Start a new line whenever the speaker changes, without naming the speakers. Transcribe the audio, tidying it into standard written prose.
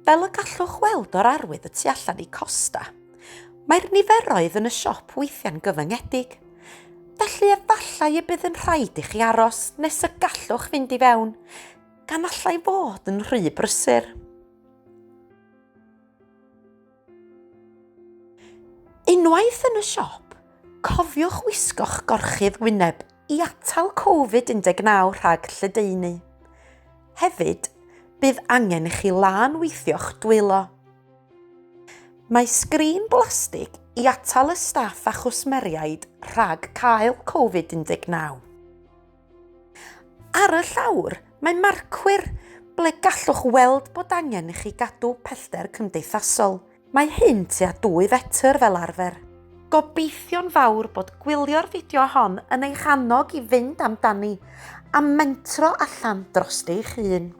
Fel y gallwch weld o'r arwydd y tu allan i Costa, mae'r niferoedd yn y siop weithiau'n gyfyngedig, felly efallai y bydd yn rhaid i chi aros nes y gallwch fynd i fewn, gan allai fod yn rhy brysur. Unwaith yn y siop, cofiwch wisgo'ch gorchudd wyneb i atal Covid-19 rhag lledaenu. Hefyd, bydd angen i chi lân weithio'ch dwylo. Mae sgrin blastig i atal y staff a chwsmeriaid rhag cael Covid-19. Ar y llawr, mae marcwyr ble gallwch weld bod angen i chi gadw pellter cymdeithasol. Mae hyn tua 2 fetr fel arfer. Gobeithio'n fawr bod gwylio'r fideo hon yn eich annog i fynd amdani a mentro allan drost eich hun.